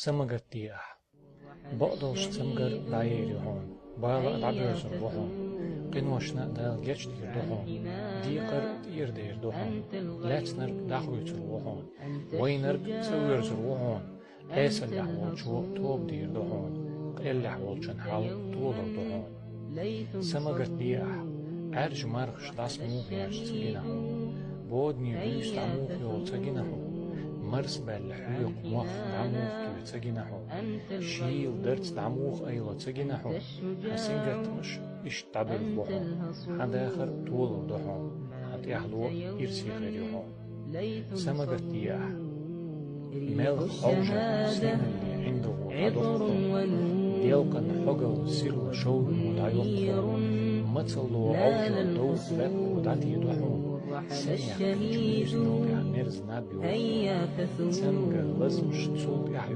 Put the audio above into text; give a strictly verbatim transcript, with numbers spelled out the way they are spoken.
Са ма гатде ахь. Бакъдолчу цамгар дӀаер ю хьуна, бала а дӀабоьрзур бу хьуна, къиношна а Дала гечдийр ду хьуна, декхар а тӀера дер ду хьуна, лаьцнарг дӀахуьйцур ву хьуна, вайнарг цӀа воьрзур ву хьуна, Ӏесаллехь волчо тоба дийр ду хьуна, къеллехь волчун хьал толур ду хьуна. Са ма гатде ахь, Ӏаьржа мархаш дӀасамуха еш ца гина хьуна, боданийн буьйса дӀамуха йолу ца гина хьуна, марсабаьлла хьоькху мох дӀамуха туьйхи ца гина хьуна, шийла дарц дӀамуха айхьа ца гина хьуна, хьан сингаттамаш иштта дӀабевр бу хьуна, хьан дахар толур ду хьуна, хьан тӀаьхьало ирсе хир ю хьуна. Са ма гатде ахь. Мелха Ӏовжар синалле ӀиндагӀо дӀадоккху хьуна, делкъана хьогалла сирла шовдано дӀайоккху хьуна, мацалло Ӏовжар довха баьпко дӀатийду хьуна, синехкачу буьйсанал тӀехь мерза наб йоху хьуна, цамгар лазамаш цул тӀаьхьа